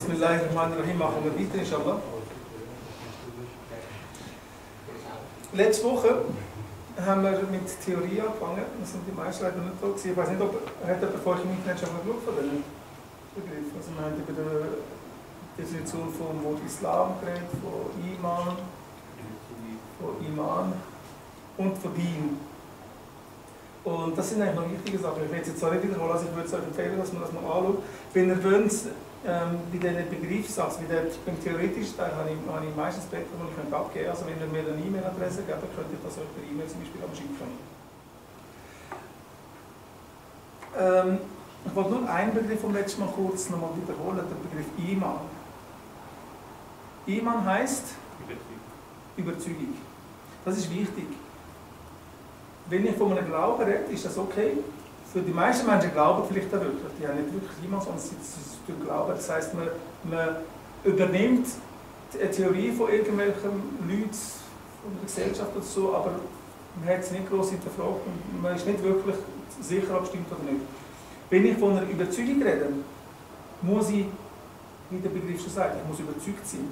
Bismillahirrahmanirrahim, machen wir weiter, inshallah. Letzte Woche haben wir mit Theorie angefangen. Das sind die meisten leider nicht da gewesen. Ich weiß nicht, ob jemand von euch im Internet schon mal geschaut von diesen Begriffen. Also wir haben über die Definition vom Wort Islam geredet, von Iman und von Dien. Und das sind eigentlich noch wichtige Sachen. Ich will es jetzt zwar nicht wiederholen, also ich würde es euch empfehlen, dass man das mal anschaut. Wenn ihr wollt, bei diesen Begriffssachen, beim theoretischen Teil habe ich meistens Blätter, die ich abgeben könnte. Also wenn ihr mir eine E-Mail-Adresse gebt, dann könnt ihr das euch per E-Mail zum Beispiel abschicken. Ich wollte nur einen Begriff vom letzten Mal kurz nochmal wiederholen, den Begriff Iman. Iman heisst Überzeugung. Das ist wichtig. Wenn ich von einem Glauben rede, ist das okay. Für die meisten Menschen glauben vielleicht auch wirklich. Die haben nicht wirklich Iman, sondern sie glauben. Das heisst, man übernimmt eine Theorie von irgendwelchen Leuten, von der Gesellschaft oder so, aber man hat es nicht groß hinterfragt und man ist nicht wirklich sicher, ob es stimmt oder nicht. Wenn ich von einer Überzeugung rede, muss ich, wie der Begriff schon sagt, ich muss überzeugt sein.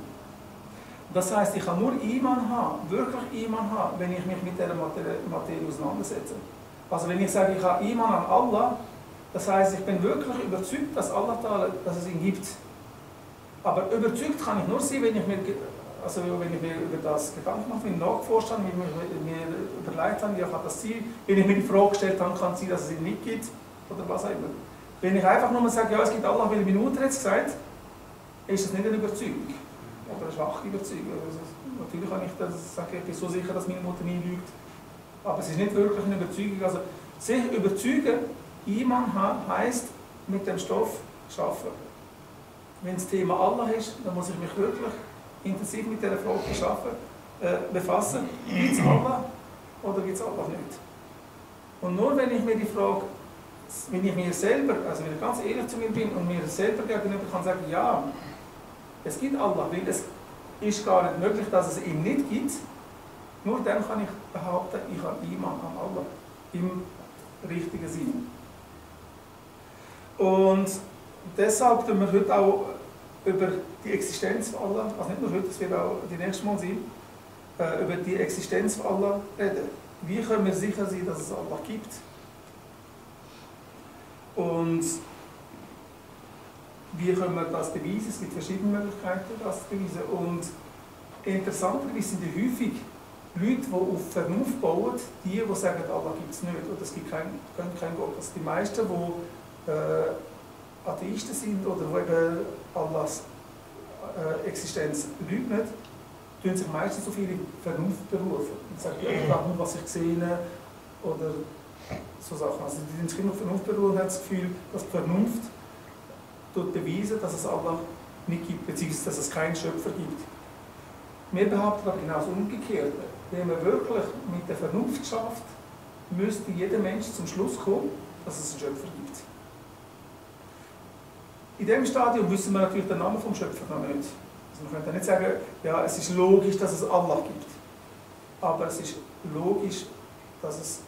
Das heisst, ich kann nur Iman haben, wirklich Iman haben, wenn ich mich mit dieser Materie auseinandersetze. Also wenn ich sage, ich habe Iman an Allah, das heisst, ich bin wirklich überzeugt, dass dass es ihn gibt. Aber überzeugt kann ich nur sein, wenn ich mir über das Gedanken mache, wenn ich nachgeforscht habe, wenn ich mir überlegt habe, wie kann das sein, wenn ich mir die Frage gestellt habe, kann es sein, dass es ihn nicht gibt, oder was auch immer. Wenn ich einfach nur sage, ja, es gibt Allah, weil ich Minuten jetzt gesagt, ist das nicht eine Überzeugung. Oder eine schwache Überzeugung. Also, natürlich kann ich das sagen, ich bin so sicher, dass meine Mutter nie lügt. Aber es ist nicht wirklich eine Überzeugung. Also, sich überzeugen, Iman heisst, mit dem Stoff arbeiten. Wenn das Thema Allah ist, dann muss ich mich wirklich intensiv mit dieser Frage befassen. Gibt es Allah oder gibt es Allah nicht? Und nur wenn ich mir die Frage, wenn ich mir selber, also wenn ich ganz ehrlich zu mir bin und mir selber gegenüber kann sagen, ja, es gibt Allah, weil es ist gar nicht möglich, dass es ihn nicht gibt. Nur dann kann ich behaupten, ich habe Iman an Allah im richtigen Sinn. Und deshalb tun wir heute auch über die Existenz von Allah, also nicht nur heute, das wird auch die nächste Mal sein, über die Existenz von Allah reden. Wie können wir sicher sein, dass es Allah gibt? Und wie können wir das beweisen? Es gibt verschiedene Möglichkeiten, das zu beweisen. Und interessanterweise sind häufig Leute, die auf Vernunft bauen, die sagen, Allah gibt es nicht oder es gibt keinen Gott. Also die meisten, die Atheisten sind oder die eben Allahs Existenz leugnen, tun sich meistens auf ihre Vernunft berufen. Und sagen, ja, ich glaube nur, was ich sehe oder so Sachen. Also die tun sich immer auf Vernunft berufen und haben das Gefühl, dass die Vernunft beweisen, dass es Allah nicht gibt, beziehungsweise dass es keinen Schöpfer gibt. Wir behaupten aber genau das Umgekehrte. Wenn man wirklich mit der Vernunft schafft, müsste jeder Mensch zum Schluss kommen, dass es einen Schöpfer gibt. In diesem Stadium wissen wir natürlich den Namen vom Schöpfer noch nicht. Also man könnte nicht sagen, ja, es ist logisch, dass es Allah gibt. Aber es ist logisch, dass es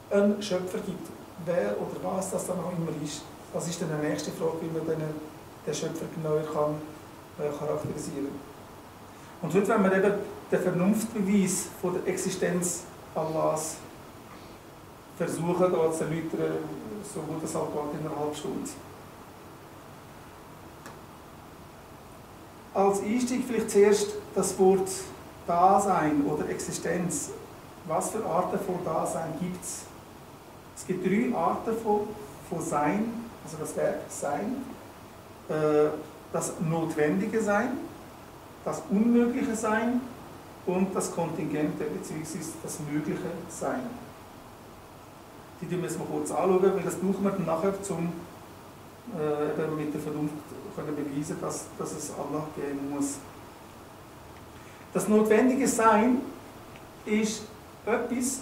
einen Schöpfer gibt. Wer oder was das dann auch immer ist. Das ist dann die nächste Frage, wie man den Schöpfer genauer charakterisieren kann. Und heute wollen wir eben den Vernunftbeweis von der Existenz Allahs versuchen, da zu erläutern, so gut es halt geht, in einer halben Stunde. Als Einstieg vielleicht zuerst das Wort Dasein oder Existenz. Was für Arten von Dasein gibt es? Es gibt 3 Arten von Sein, also das Verb Sein, das notwendige Sein, das unmögliche Sein und das kontingente bzw. das mögliche Sein. Die müssen wir kurz anschauen, weil das brauchen wir dann nachher, um mit der Vernunft können beweisen, dass es Allah geben muss. Das notwendige Sein ist etwas,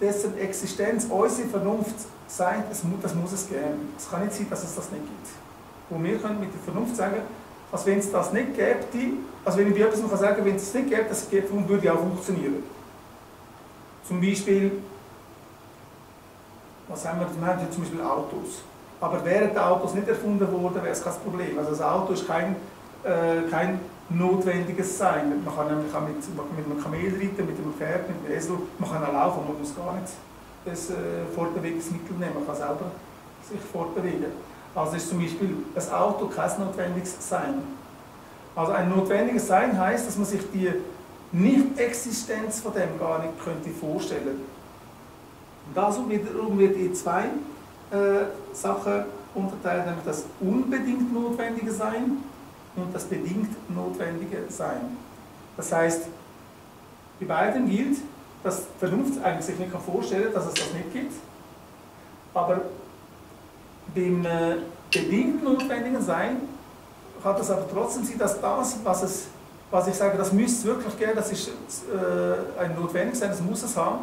dessen Existenz unsere Vernunft sagt, das muss es geben. Es kann nicht sein, dass es das nicht gibt. Und wir können mit der Vernunft sagen, als wenn es das nicht gäbe, also wenn ich bei etwas noch sagen kann, wenn es nicht gäbe, das würde auch funktionieren. Zum Beispiel, was haben wir? Wir haben hier zum Beispiel Autos. Aber wären die Autos nicht erfunden worden, wäre es kein Problem. Also das Auto ist kein notwendiges Sein. Man kann nämlich auch mit einem Kamel reiten, mit einem Pferd, mit einem Esel, man kann auch laufen, man muss gar nicht das Fortbewegungsmittel nehmen, man kann selber sich fortbewegen. Also ist zum Beispiel ein Auto kein notwendiges Sein. Also ein notwendiges Sein heisst, dass man sich die Nicht-Existenz von dem gar nicht könnte vorstellen. Und das wiederum wird in zwei Sachen unterteilt, nämlich das unbedingt notwendige Sein und das bedingt notwendige Sein. Das heisst, bei beiden gilt, dass die Vernunft eigentlich sich nicht vorstellen kann, dass es das nicht gibt, aber beim bedingt notwendigen Sein kann es aber trotzdem sein, dass das, was ich sage, das müsste es wirklich geben, das ist ein notwendiges Sein, das muss es haben,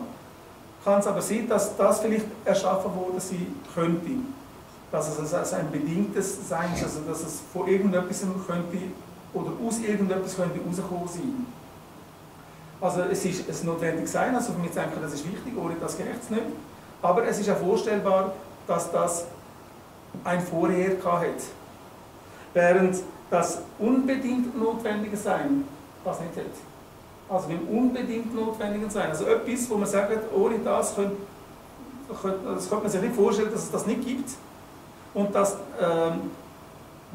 kann es aber sein, dass das vielleicht erschaffen worden sein könnte. Dass es also ein bedingtes Sein ist, also dass es von irgendetwas könnte oder aus irgendetwas könnte rausgekommen sein. Also es ist ein notwendiges Sein, also wir denken, das ist wichtig, ohne das geht es nicht. Aber es ist auch vorstellbar, dass das ein Vorher hat. Während das unbedingt notwendige Sein das nicht hat. Also beim unbedingt notwendigen Sein. Also etwas, wo man sagt, ohne das könnte man sich nicht vorstellen, dass es das nicht gibt. Und das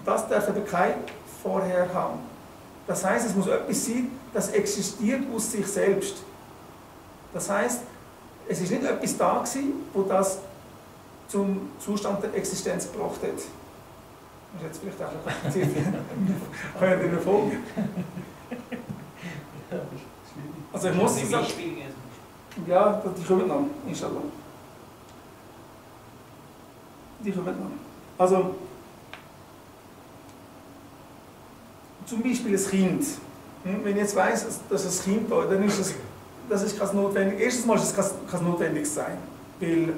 darf aber kein Vorher haben. Das heißt, es muss etwas sein, das existiert aus sich selbst. Das heißt, es ist nicht etwas da gewesen, wo das zum Zustand der Existenz gebracht hat. Das ist jetzt vielleicht auch ein bisschen kompliziert. Können Sie mir folgen? Also ich muss sagen, ja, die kommen noch, inshallah. Die kommen noch. Also, zum Beispiel ein Kind. Wenn ich jetzt weiss, dass es ein Kind da ist, dann ist das ist kein notwendig. Erstens mal ist es kein notwendiges Sein, weil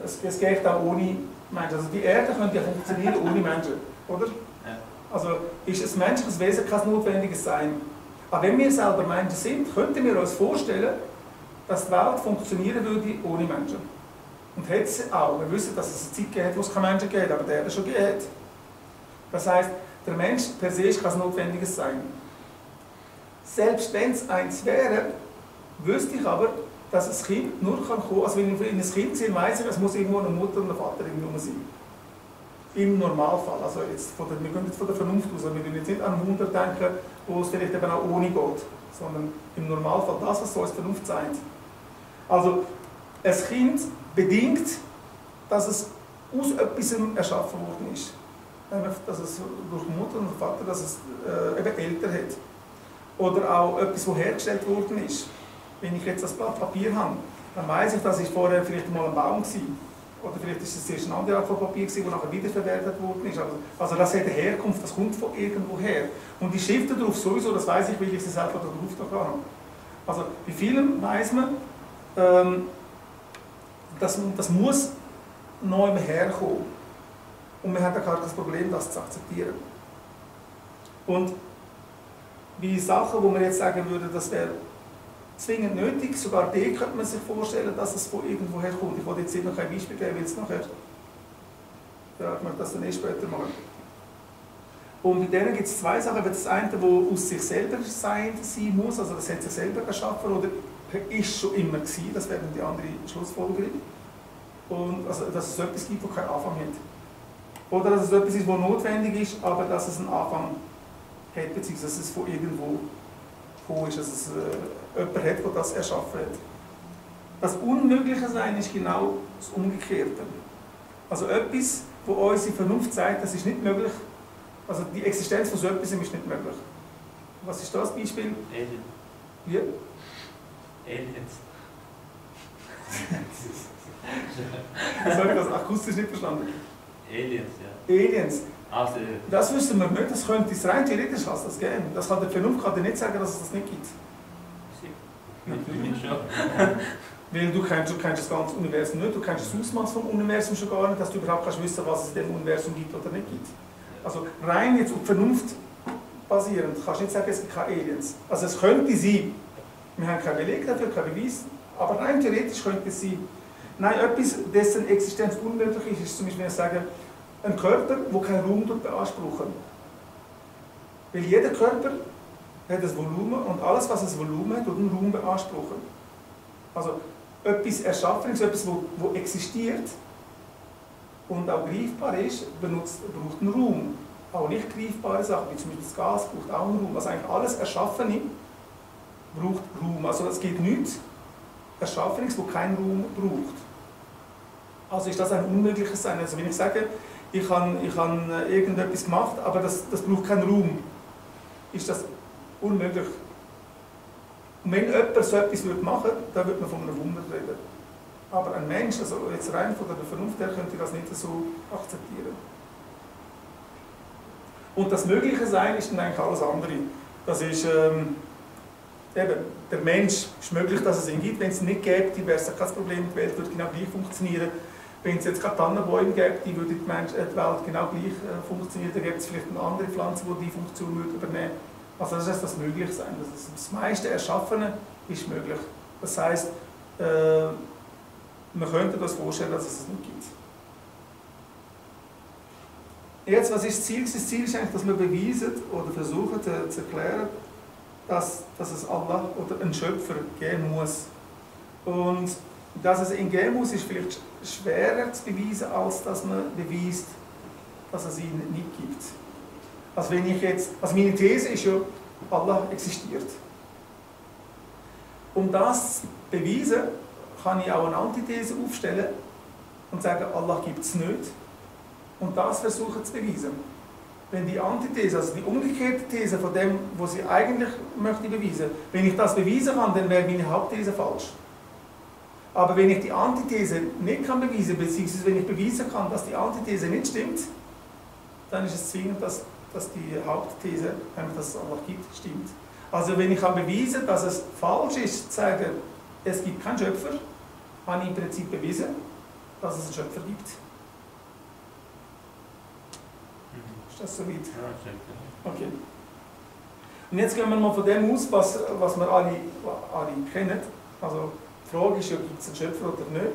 es geht auch ohne Menschen. Also die Erde könnte ja funktionieren ohne Menschen, oder? Ja. Also ist ein menschliches Wesen kein notwendiges Sein. Aber wenn wir selber Menschen sind, könnten wir uns vorstellen, dass die Welt funktionieren würde ohne Menschen. Und hat es auch. Wir wissen, dass es eine Zeit gibt, wo es keine Menschen gibt, aber der schon gibt. Das heisst, der Mensch per se ist kein notwendiges Sein. Selbst wenn es eins wäre, wüsste ich aber, dass ein Kind nur kommen kann. Also wenn ich in ein Kind sehe, weiss ich, es muss irgendwo eine Mutter und ein Vater irgendwo sein. Im Normalfall. Also jetzt wir gehen jetzt von der Vernunft aus. Wir müssen jetzt nicht an Wunder denken, wo es vielleicht eben auch ohne geht, sondern im Normalfall das, was so als Vernunft sagt. Also ein Kind bedingt, dass es aus etwas erschaffen worden ist. Dass es durch Mutter und Vater, dass es eben Eltern hat. Oder auch etwas, das hergestellt worden ist. Wenn ich jetzt das Blatt Papier habe, dann weiss ich, dass es vorher vielleicht mal ein Baum war. Oder vielleicht ist es erst eine andere Art von Papier, das nachher wiederverwertet worden ist. Also das hat eine Herkunft, das kommt von irgendwo her. Und die Schriften darauf sowieso, das weiss ich, weil ich sie selber drauf habe. Also bei vielen weiss man, das muss neu herkommen. Und man hat ja gar kein Problem, das zu akzeptieren. Und bei Sachen, wo man jetzt sagen würde, das wäre zwingend nötig, sogar die könnte man sich vorstellen, dass es von irgendwo herkommt. Ich wollte jetzt noch kein Beispiel geben, weil es nachher, ja, ich möchte das dann später machen. Und bei denen gibt es zwei Sachen. Das eine, das aus sich selber sein muss, also das hat sich selber erschaffen oder ist schon immer gewesen, das wäre dann die andere Schlussfolgerung. Und also, dass es etwas gibt, das keinen Anfang hat. Oder dass es etwas ist, das notwendig ist, aber dass es einen Anfang hat, beziehungsweise dass es von irgendwo gekommen ist, dass es jemand hat, der das erschaffen hat. Das Unmögliche Sein ist genau das Umgekehrte. Also etwas, wo unsere Vernunft sagt, das ist nicht möglich, also die Existenz von so etwas ist nicht möglich. Was ist das Beispiel? Alien. Wie? Aliens. Das habe ich das akustisch nicht verstanden. Aliens, ja. Aliens. Also, das wüssten wir nicht, das könnte es rein theoretisch das geben. Das kann der Vernunft kann dir nicht sagen, dass es das nicht gibt. natürlich schon. Weil du kennst das ganze Universum nicht, du kennst das Ausmaß vom Universum schon gar nicht, dass du überhaupt kannst wissen, was es in dem Universum gibt oder nicht gibt. Also rein jetzt auf Vernunft basierend kannst du nicht sagen, es gibt keine Aliens. Also es könnte sein, wir haben keinen Beleg dafür, keinen Beweis, aber rein theoretisch könnte es sein. Nein, etwas, dessen Existenz unmöglich ist, ist zum Beispiel, wenn ich sage, ein Körper, der keinen Raum beansprucht. Weil jeder Körper hat ein Volumen und alles, was ein Volumen hat, tut einen Raum beanspruchen. Also etwas Erschaffenes, etwas, das existiert und auch greifbar ist, braucht einen Raum. Auch nicht greifbare Sachen, wie zum Beispiel das Gas, braucht auch einen Raum. Also eigentlich alles Erschaffene braucht Raum. Also es gibt nichts Erschaffenes, das keinen Raum braucht. Also ist das ein unmögliches Sein. Also wenn ich sage, ich habe irgendetwas gemacht, aber das braucht keinen Raum, ist das unmöglich. Und wenn jemand so etwas machen würde, dann würde man von einem Wunder reden. Aber ein Mensch, also jetzt rein von der Vernunft her, könnte das nicht so akzeptieren. Und das mögliche Sein ist dann eigentlich alles andere. Das ist eben, der Mensch ist möglich, dass es ihn gibt. Wenn es ihn nicht gäbe, wäre es kein Problem, die Welt würde genau gleich funktionieren. Wenn es jetzt keine Tannenbäume gäbe, die würde die Welt genau gleich funktionieren. Dann gäbe es vielleicht eine andere Pflanze, die die Funktion würde übernehmen. Also das ist das Möglichsein. Das meiste Erschaffene ist möglich. Das heisst, man könnte das vorstellen, dass es nicht gibt. Jetzt, was ist das Ziel? Das Ziel ist eigentlich, dass wir beweisen oder versuchen zu erklären, dass es Allah oder einen Schöpfer geben muss. Und dass es ihn geben muss, ist vielleicht schwerer zu beweisen, als dass man beweist, dass es ihn nicht gibt. Also meine These ist ja, Allah existiert. Um das zu beweisen, kann ich auch eine Antithese aufstellen und sagen, Allah gibt es nicht. Und das versuchen zu beweisen. Wenn die Antithese, also die umgekehrte These von dem, was ich eigentlich möchte beweisen, wenn ich das beweisen kann, dann wäre meine Hauptthese falsch. Aber wenn ich die Antithese nicht kann beweisen, beziehungsweise wenn ich beweisen kann, dass die Antithese nicht stimmt, dann ist es zwingend, dass die Hauptthese, nämlich dass es Allah gibt, stimmt. Also wenn ich kann beweisen, dass es falsch ist, zu sagen, es gibt keinen Schöpfer, habe ich im Prinzip bewiesen, dass es einen Schöpfer gibt. Ist das soweit? Ja, okay. Und jetzt gehen wir mal von dem aus, was wir alle kennen. Also die Frage ist ja, gibt es einen Schöpfer oder nicht?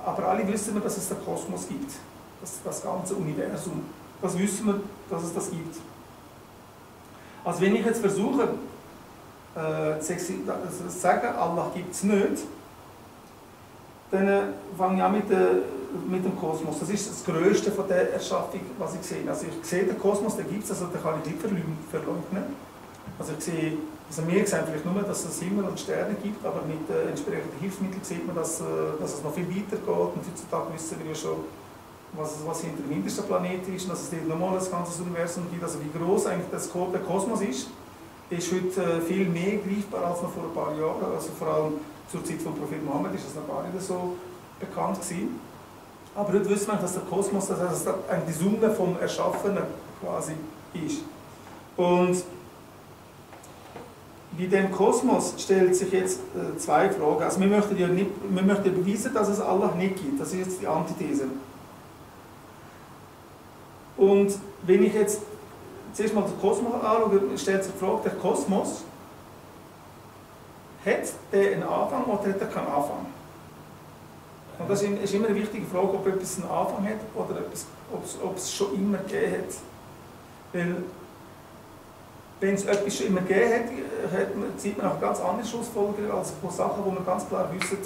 Aber alle wissen wir, dass es den Kosmos gibt. Das ganze Universum. Das wissen wir, dass es das gibt. Also wenn ich jetzt versuche, zu sagen, Allah gibt es nicht, dann fange ich an mit dem Kosmos. Das ist das Größte von der Erschaffung, was ich sehe. Also ich sehe den Kosmos, den gibt es, also den kann ich nicht verleugnen. Also wir sehen vielleicht nur, dass es Himmel und Sterne gibt, aber mit entsprechenden Hilfsmitteln sieht man, dass es noch viel weiter geht. Und heutzutage wissen wir ja schon, was hinter dem hintersten Planeten ist, und dass es dort nochmal ein ganzes Universum gibt. Also wie groß eigentlich der Kosmos ist heute viel mehr greifbar als noch vor ein paar Jahren. Also vor allem zur Zeit von Prophet Mohammed ist das noch gar nicht so bekannt gewesen. Aber heute wissen wir, dass der Kosmos die Summe vom Erschaffenen quasi ist. Und bei dem Kosmos stellt sich jetzt zwei Fragen. Also wir möchten beweisen, dass es Allah nicht gibt. Das ist jetzt die Antithese. Und wenn ich jetzt zuerst mal den Kosmos anschaue, stellt sich die Frage, der Kosmos, hat der einen Anfang oder hat er keinen Anfang? Und das ist immer eine wichtige Frage, ob etwas einen Anfang hat oder ob es schon immer gegeben hat. Weil, wenn es etwas schon immer gegeben hat, sieht man auch ganz andere Schlussfolgerungen als von Sachen, wo man ganz klar wissen,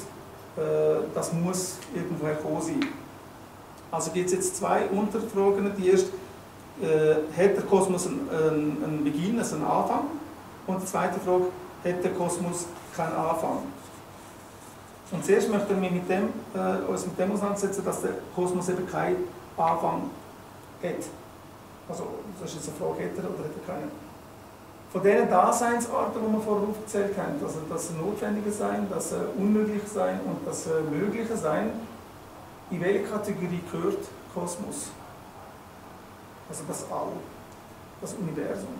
das muss irgendwo herkommen sein. Also gibt es jetzt zwei Unterfragen. Die erste, hat der Kosmos einen Beginn, also einen Anfang? Und die zweite Frage, hat der Kosmos keinen Anfang? Und zuerst möchten wir uns mit dem auseinandersetzen, dass der Kosmos eben keinen Anfang hat. Also, das ist jetzt eine Frage, hat er oder hat er keinen? Von diesen Daseinsarten, die wir vorher aufgezählt haben, also das notwendige Sein, das unmögliche Sein und das mögliche Sein, in welche Kategorie gehört Kosmos? Also das All, das Universum.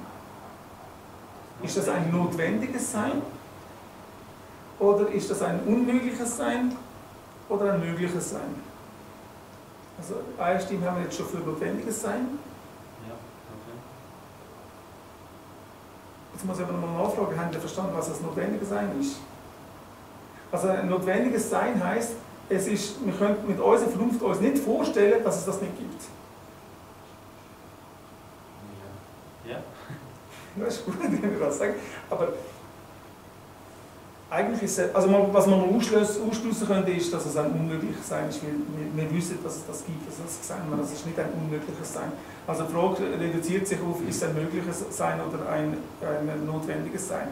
Ist das ein notwendiges Sein? Oder ist das ein unmögliches Sein? Oder ein mögliches Sein? Also eine Stimme haben wir jetzt schon für notwendiges Sein. Ja, okay. Jetzt muss ich aber nochmal nachfragen, haben Sie verstanden, was das notwendige Sein ist? Also ein notwendiges Sein heißt, wir können mit unserer Vernunft uns nicht vorstellen, dass es das nicht gibt. Ja. Das ist gut, wenn wir das sagen. Aber eigentlich ist es, also was man mal ausschließen könnte, ist, dass es ein unmögliches Sein ist, weil wir wissen, dass es das gibt. Also das sagen wir, das ist nicht ein unmögliches Sein. Also die Frage reduziert sich auf, ist es ein mögliches Sein oder ein notwendiges Sein.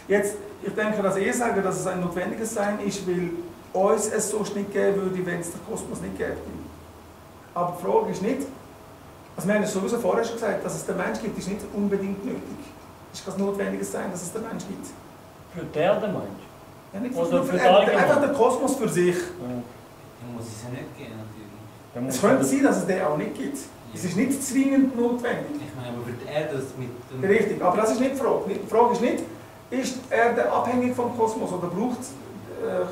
Jetzt, ich denke, dass ich sage, dass es ein notwendiges Sein ist, weil uns es sonst nicht geben würde, wenn es den Kosmos nicht gäbe. Aber die Frage ist nicht, also wir haben es sowieso vorher schon gesagt, dass es den Mensch gibt, ist nicht unbedingt nötig. Es ist kein notwendiges Sein, dass es den Mensch gibt. Für die Erde meinst Ja, nicht oder für einfach der Kosmos für sich. Dann muss es ja nicht gehen, natürlich. Es könnte sein, dass es den auch nicht gibt. Es ist nicht zwingend notwendig. Ich meine, aber für die Erde ist mit dem... Richtig, aber das ist nicht die Frage. Die Frage ist nicht, ist die Erde abhängig vom Kosmos oder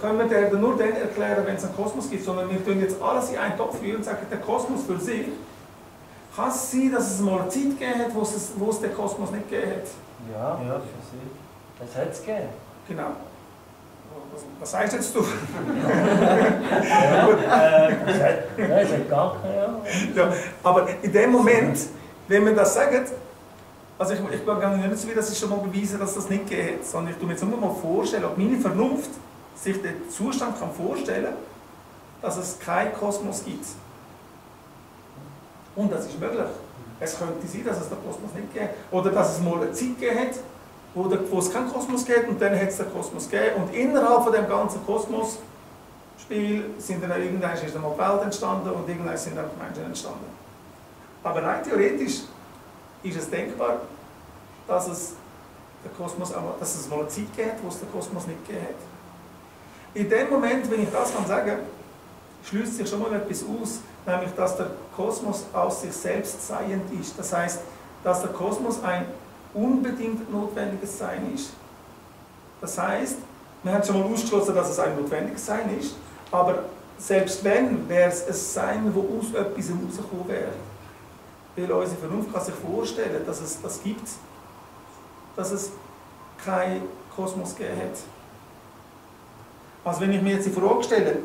können wir die Erde nur dann erklären, wenn es einen Kosmos gibt, sondern wir tun jetzt alles in einen Topf rühren und sagen, der Kosmos für sich, kann es sein, dass es mal eine Zeit gegeben hat, wo es den Kosmos nicht gegeben hat? Ja, das hat es gegeben. Genau. Was sagst jetzt du? Das hat gar keine. Ja, aber in dem Moment, wenn wir das sagen, also ich gehe nicht so weit, dass ich schon mal beweisen, dass das nicht geht, sondern ich tue mir jetzt nur mal vorstellen, ob meine Vernunft sich den Zustand kann vorstellen, dass es keinen Kosmos gibt. Und das ist möglich. Es könnte sein, dass es den Kosmos nicht gibt. Oder dass es mal eine Zeit gegeben hat, wo es keinen Kosmos gibt und dann hat es den Kosmos gegeben. Und innerhalb von dem ganzen Kosmos-Spiel sind dann irgendwann ist dann mal die Welt entstanden und irgendwann sind dann die Menschen entstanden. Aber rein theoretisch ist es denkbar, dass es mal eine Zeit gibt, wo es den Kosmos nicht gegeben hat. In dem Moment, wenn ich das sagen kann, schließt sich schon mal etwas aus, nämlich dass der Kosmos aus sich selbst seiend ist. Das heißt, dass der Kosmos ein unbedingt notwendiges Sein ist. Das heißt, wir haben schon mal ausgeschlossen, dass es ein notwendiges Sein ist, aber selbst wenn, wäre es ein Sein, das aus etwas herausgekommen wäre. Weil unsere Vernunft kann sich vorstellen, dass es das gibt, dass es keinen Kosmos gegeben hat. Also wenn ich mir jetzt die Frage stelle,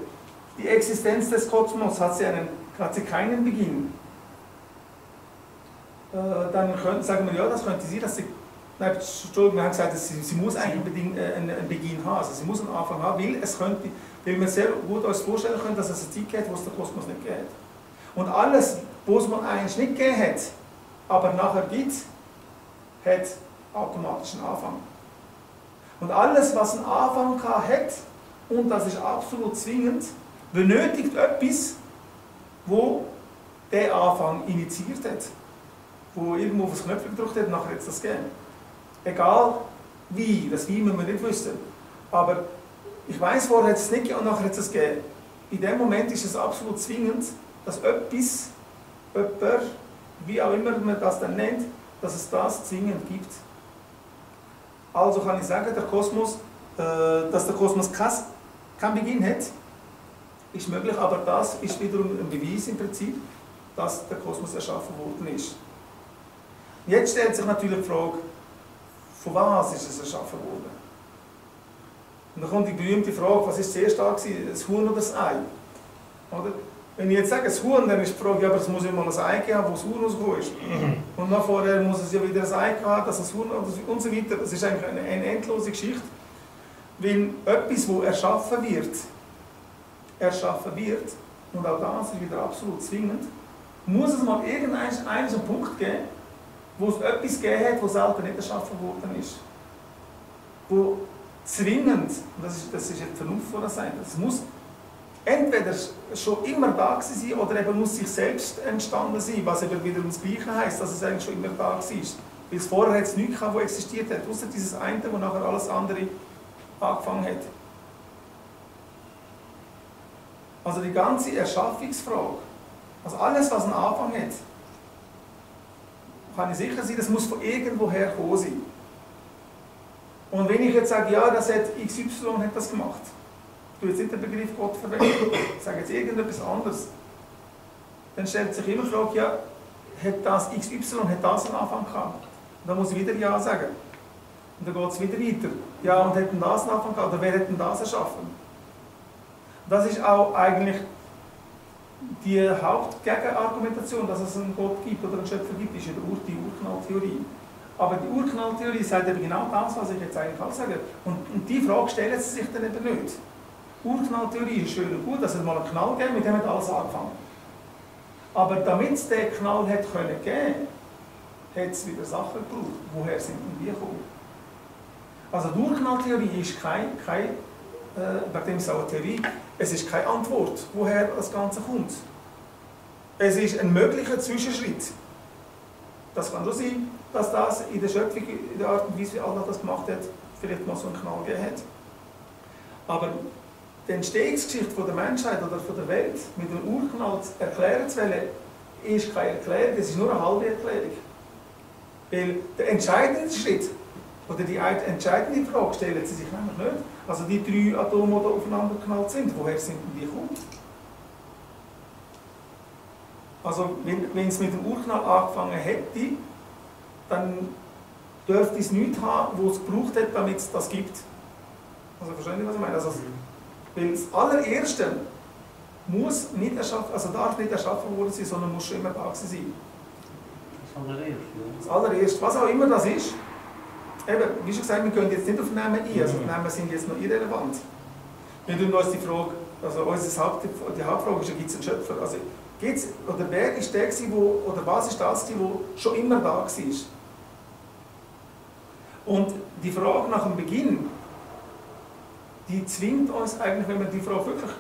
die Existenz des Kosmos hat sie keinen Beginn, dann sagen wir, ja, das könnte sein, dass sie, nein, Entschuldigung, wir haben gesagt, sie muss eigentlich einen Beginn haben, also sie muss einen Anfang haben, weil wir sehr gut uns vorstellen können, dass es eine Zeit gibt, wo es den Kosmos nicht gibt. Und alles, was es mal eigentlich nicht gegeben hat, aber nachher gibt, hat automatisch einen Anfang. Und alles, was einen Anfang hat, und das ist absolut zwingend, benötigt etwas, wo der Anfang initiiert hat, wo irgendwo auf das Knöpfchen gedrückt hat und nachher jetzt das geben. Egal wie, das Wie müssen wir nicht wissen. Aber ich weiss, vorher hat es nicht gegeben und nachher hat es gegeben. In dem Moment ist es absolut zwingend, dass etwas, jemand, wie auch immer man das dann nennt, dass es das zwingend gibt. Also kann ich sagen, dass der Kosmos keinen Beginn hat, ist möglich, aber das ist wiederum ein Beweis im Prinzip, dass der Kosmos erschaffen worden ist. Jetzt stellt sich natürlich die Frage, von was ist es erschaffen worden? Und dann kommt die berühmte Frage, was ist zuerst da gewesen, das Huhn oder das Ei? Oder? Wenn ich jetzt sage, das Huhn, dann ist die Frage, ja, aber es muss ja mal ein Ei geben, wo das Huhn rausgekommen ist. Und noch vorher muss es ja wieder ein Ei haben, dass das Huhn und so weiter. Das ist eigentlich eine endlose Geschichte. Wenn etwas, das erschaffen wird, und auch das ist wieder absolut zwingend, muss es mal einen Punkt geben, wo es etwas gegeben hat, das selber nicht erschaffen worden ist. Wo zwingend, und das ist die Vernunft von das sein, es muss entweder schon immer da sein oder eben muss sich selbst entstanden sein, was eben wiederum das Gleiche heisst, dass es eigentlich schon immer da war. Weil es vorher jetzt nichts gehabt, das existiert hat, außer dieses eine, wo nachher alles andere angefangen hat. Also die ganze Erschaffungsfrage, also alles, was einen Anfang hat, kann ich sicher sein, das muss von irgendwoher kommen sein. Und wenn ich jetzt sage, ja, das hat XY hat das gemacht, ich tue jetzt nicht den Begriff Gott verwenden, ich sage jetzt irgendetwas anderes, dann stellt sich immer die Frage, ja, hat das XY, hat das einen Anfang gehabt? Und dann muss ich wieder Ja sagen. Und dann geht es wieder weiter. Ja, und hat denn das einen Anfang gehabt? Oder wer hat denn das erschaffen? Das ist auch eigentlich die Hauptgegenargumentation, dass es einen Gott gibt oder einen Schöpfer gibt, ist die Urknalltheorie. Aber die Urknalltheorie sagt eben genau das, was ich jetzt eigentlich auch sage. Und die Frage stellen sie sich dann eben nicht. Urknalltheorie ist schön und gut, dass es mal einen Knall gegeben, mit dem hat alles angefangen. Aber damit es den Knall hätte können geben, hat es wieder Sachen gebraucht. Woher sind denn die gekommen? Also die Urknalltheorie ist bei dem ist es auch eine Theorie, es ist keine Antwort, woher das Ganze kommt. Es ist ein möglicher Zwischenschritt. Das kann schon sein, dass das in der Schöpfung, in der Art und Weise, wie Allah das gemacht hat, vielleicht mal so einen Knall gegeben hat. Aber die Entstehungsgeschichte der Menschheit oder der Welt mit dem Urknall erklären zu wollen, ist keine Erklärung, das ist nur eine halbe Erklärung. Weil der entscheidende Schritt oder die entscheidende Frage stellen sie sich nämlich nicht. Also die 3 Atome, die aufeinander geknallt sind, woher sind denn die gekommen? Also wenn es mit dem Urknall angefangen hätte, dann dürfte es nichts haben, wo es gebraucht hat, damit es das gibt. Also verstehen Sie, was ich meine? Also, weil das allererste muss nicht erschaffen, also darf nicht erschaffen worden sein, sondern muss schon immer da sein. Das allererste, was auch immer das ist. Eben, wie schon gesagt, wir können jetzt nicht auf Namen ein, also Namen sind jetzt noch irrelevant. Wir tun uns die Frage, also die Hauptfrage ist, gibt es einen Schöpfer? Also, oder wer ist der gewesen, oder was ist das gewesen, wo schon immer da war? Und die Frage nach dem Beginn, die zwingt uns eigentlich, wenn wir die Frage wirklich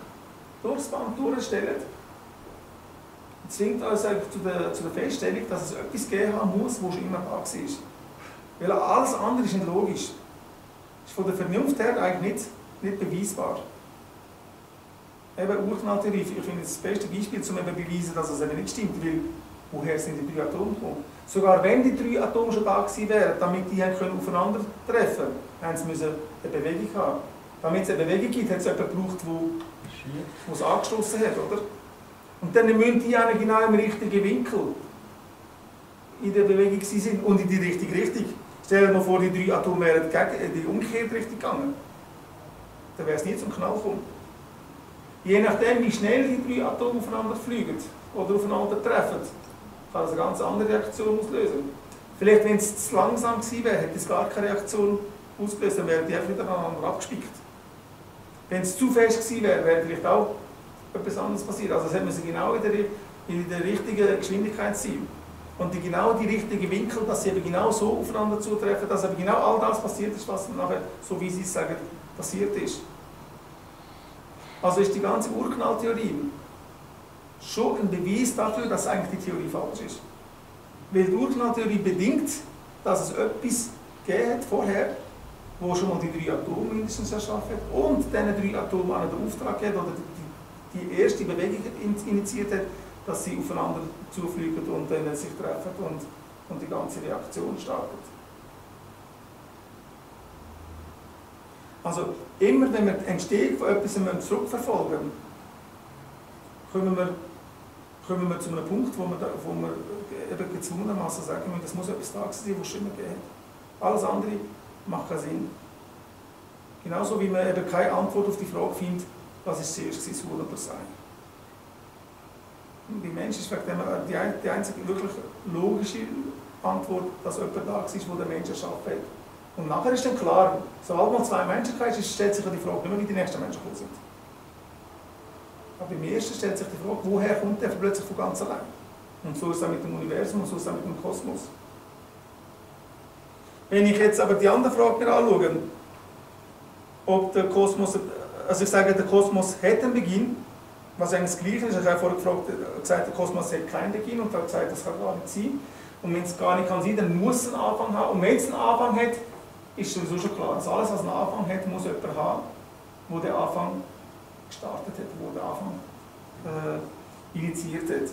durchs Band durchstellen, zwingt uns eigentlich zu der Feststellung, dass es etwas geben haben muss, wo schon immer da war. Weil alles andere ist nicht logisch. Ist von der Vernunft her eigentlich nicht beweisbar. Eben Urknalltheorie, ich finde das beste Beispiel, um eben beweisen, dass es eben nicht stimmt, weil woher sind die 3 Atome gekommen? Sogar wenn die 3 Atome schon da gewesen wären, damit die aufeinander treffen können, haben sie eine Bewegung haben. Damit es eine Bewegung gibt, hat es jemanden gebraucht, der es angestoßen hat, oder? Und dann müssen die auch genau im richtigen Winkel in der Bewegung sein und in die richtige Richtung. Stell dir mal vor, die 3 Atome wären in die umgekehrte Richtung gegangen. Dann wäre es nie zum Knall gekommen. Je nachdem, wie schnell die 3 Atome aufeinander fliegen oder aufeinander treffen, kann das eine ganz andere Reaktion auslösen. Vielleicht, wenn es zu langsam gewesen wäre, hätte es gar keine Reaktion ausgelöst, dann wären die einfach wieder aneinander abgespickt. Wenn es zu fest gewesen wäre, wäre vielleicht auch etwas anderes passiert. Also es hätte genau in der richtigen Geschwindigkeit sein. Und genau die richtigen Winkel, dass sie eben genau so aufeinander zutreffen, dass eben genau all das passiert ist, was nachher, so wie Sie es sagen, passiert ist. Also ist die ganze Urknalltheorie schon ein Beweis dafür, dass eigentlich die Theorie falsch ist. Weil die Urknalltheorie bedingt, dass es etwas gegeben hat vorher, wo schon mal die 3 Atome mindestens erschaffen hat und diesen 3 Atomen einen Auftrag hat oder die erste Bewegung initiiert hat, dass sie aufeinander zufliegen und dann sich treffen und die ganze Reaktion startet. Also immer wenn wir die Entstehung von etwas zurückverfolgen, kommen wir zu einem Punkt, wo wir eben gezwungenermaßen sagen müssen, das muss etwas da sein, was es schon immer gegeben hat. Alles andere macht keinen Sinn. Genauso wie man eben keine Antwort auf die Frage findet, was ist zuerst, soll oder sein. Die Mensch ist die einzige wirklich logische Antwort, dass jemand da ist, wo der Mensch erschaffen hat. Und nachher ist dann klar, sobald man 2 Menschen ist, stellt sich die Frage nicht mehr, wie die nächsten Menschen gekommen sind. Aber beim ersten stellt sich die Frage, woher kommt der plötzlich von ganz allein? Und so ist es auch mit dem Universum und so ist es auch mit dem Kosmos. Wenn ich jetzt aber die andere Frage mir anschaue, ob der Kosmos, also ich sage, der Kosmos hat einen Beginn, was eigentlich das Gleiche ist. Ich habe vorher gesagt, der Kosmos hat keinen Beginn und ich habe gesagt, das kann gar nicht sein. Und wenn es gar nicht kann sein, dann muss es einen Anfang haben. Und wenn es einen Anfang hat, ist sowieso schon klar, dass alles, was einen Anfang hat, muss jemand haben, der den Anfang gestartet hat, der den Anfang initiiert hat.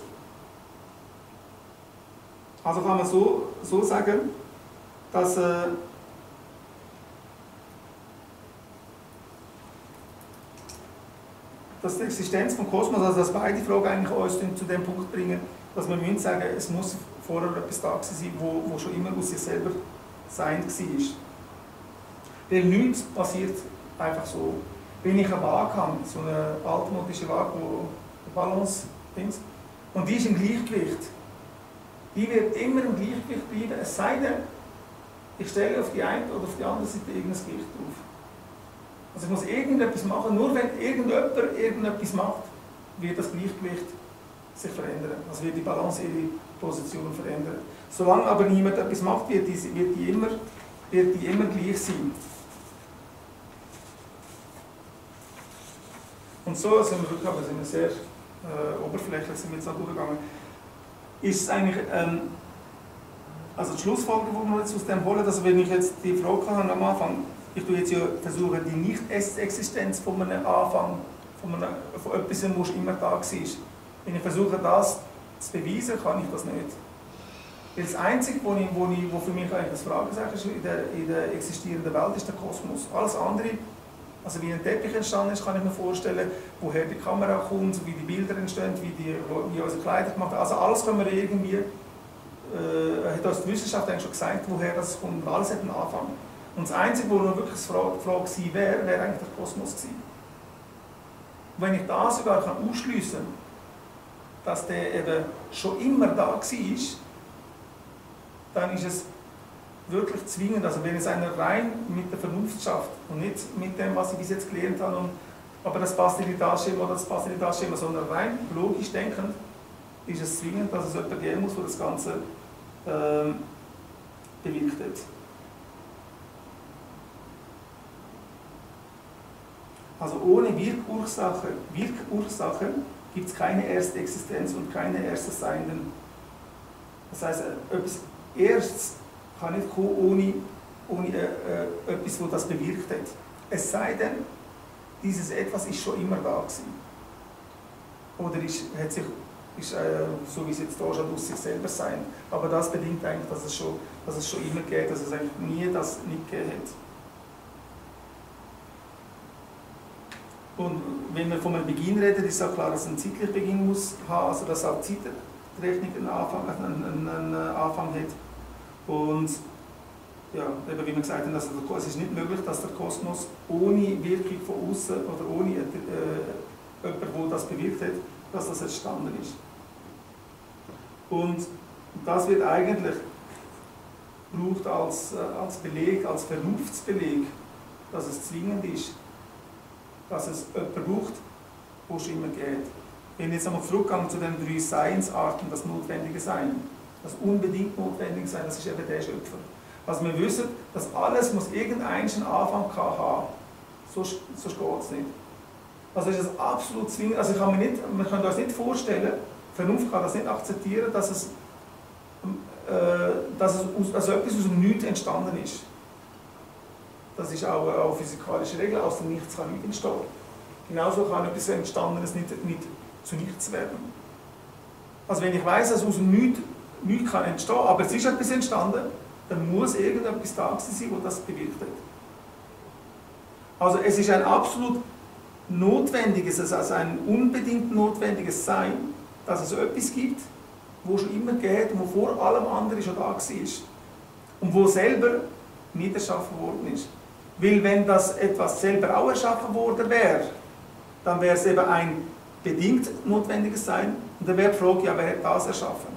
Also kann man so sagen, dass die Existenz des Kosmos, also dass beide Fragen eigentlich uns zu dem Punkt bringen, dass wir müssen sagen, es muss vorher etwas da sein, wo schon immer aus sich selber sein war. Weil nichts passiert einfach so. wenn ich eine Waage habe, so eine altmodische Waage, wo Balance ist, und die ist im Gleichgewicht, die wird immer im Gleichgewicht bleiben, es sei denn, ich stelle auf die eine oder auf die andere Seite irgendein Gewicht drauf. Also ich muss irgendetwas machen, nur wenn irgendjemand irgendetwas macht, wird das Gleichgewicht sich verändern. Also wird die Balance ihre Position verändern. Solange aber niemand etwas macht, wird die immer gleich sein. Und so sind wir wirklich, aber sind wir sehr oberflächlich sind wir jetzt auch durchgegangen. Ist es eigentlich, also die Schlussfolgerung, die wir jetzt aus dem holen, also wenn ich jetzt die Frage habe am Anfang, ich tue jetzt ja versuchen, die Nicht-Existenz von einem Anfang, von etwas, was immer da war. Wenn ich versuche, das zu beweisen, kann ich das nicht. Weil das Einzige, wo für mich eigentlich das Fragezeichen ist in der existierenden Welt, ist der Kosmos. Alles andere, also wie ein Teppich entstanden ist, kann ich mir vorstellen, woher die Kamera kommt, wie die Bilder entstehen, wie unsere Kleider gemacht werden. Also alles können wir irgendwie, hat uns die Wissenschaft eigentlich schon gesagt, woher das kommt. Alles hat einen Anfang. Und das Einzige, wo noch wirklich die Frage gewesen wäre, wäre eigentlich der Kosmos gewesen. Und wenn ich das sogar ausschliessen kann, dass der eben schon immer da war, dann ist es wirklich zwingend, also wenn es einer rein mit der Vernunft schafft und nicht mit dem, was ich bis jetzt gelernt habe, aber das passt in das Schema, sondern rein logisch denkend, ist es zwingend, dass es jemanden geben muss, der das Ganze bewirkt hat. Also ohne Wirkursache gibt es keine erste Existenz und keine erste Seienden. Das heißt, etwas Erstes kann nicht kommen ohne etwas, das das bewirkt hat. Es sei denn, dieses Etwas ist schon immer da gewesen. Oder ist, so wie es jetzt da schon aus sich selber sein. Aber das bedingt eigentlich, dass es schon immer geht, dass es eigentlich nie das nicht gegeben hat. Und wenn wir von einem Beginn reden, ist auch klar, dass es einen zeitlichen Beginn muss haben, also dass auch die Zeitrechnung einen Anfang hat. Und ja, eben wie wir gesagt haben, also es ist nicht möglich, dass der Kosmos ohne Wirkung von außen oder ohne jemanden, der das bewirkt hat, dass das entstanden ist. Und das wird eigentlich gebraucht als Beleg, als Vernunftsbeleg, dass es zwingend ist, dass es jemanden braucht, wo es immer geht. Wenn ich jetzt einmal zurückgehe zu den 3 Seinsarten, das notwendige Sein, das unbedingt notwendige Sein, das ist eben der Schöpfer. Also wir wissen, dass alles muss irgendeinen Anfang haben, sonst geht es nicht. Also ist es absolut zwingend, also wir können uns nicht vorstellen, die Vernunft kann das nicht akzeptieren, dass es etwas aus dem Nichts entstanden ist. Das ist auch eine physikalische Regel, aus dem Nichts kann nichts entstehen. Genauso kann etwas Entstandenes nicht zu nichts werden. Also wenn ich weiss, dass aus dem Nichts kann entstehen, aber es ist etwas entstanden, dann muss irgendetwas da sein, das das bewirkt hat. Also es ist ein absolut notwendiges, also ein unbedingt notwendiges Sein, dass es etwas gibt, wo schon immer geht und wo vor allem anderen schon da war und wo selber nicht erschaffen worden ist. Weil wenn das etwas selber auch erschaffen worden wäre, dann wäre es eben ein bedingt notwendiges Sein und dann wäre die Frage, ja, wer hat das erschaffen?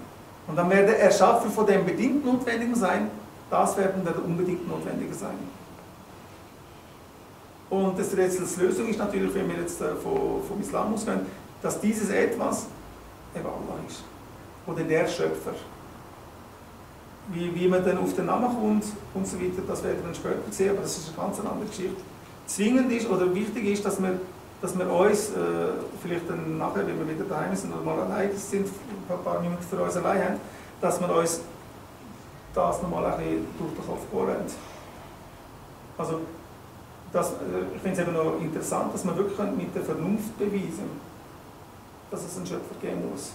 Und dann wäre der Erschaffer von dem bedingt notwendigen Sein, das wäre dann der unbedingt notwendige Sein. Und das Rätsels Lösung ist natürlich, wenn wir jetzt vom Islam ausgehen, dass dieses Etwas eben Allah ist. Oder der Schöpfer. Wie man dann auf den Namen kommt und so weiter, das werden wir dann später sehen, aber das ist eine ganz andere Geschichte. Zwingend ist oder wichtig ist, dass wir uns, vielleicht dann nachher, wenn wir wieder daheim sind oder mal allein sind, ein paar Minuten für uns allein haben, dass wir uns das nochmal ein bisschen durch den Kopf gehen. Also, ich finde es eben noch interessant, dass man wirklich mit der Vernunft beweisen kann, dass es einen Schöpfer geben muss.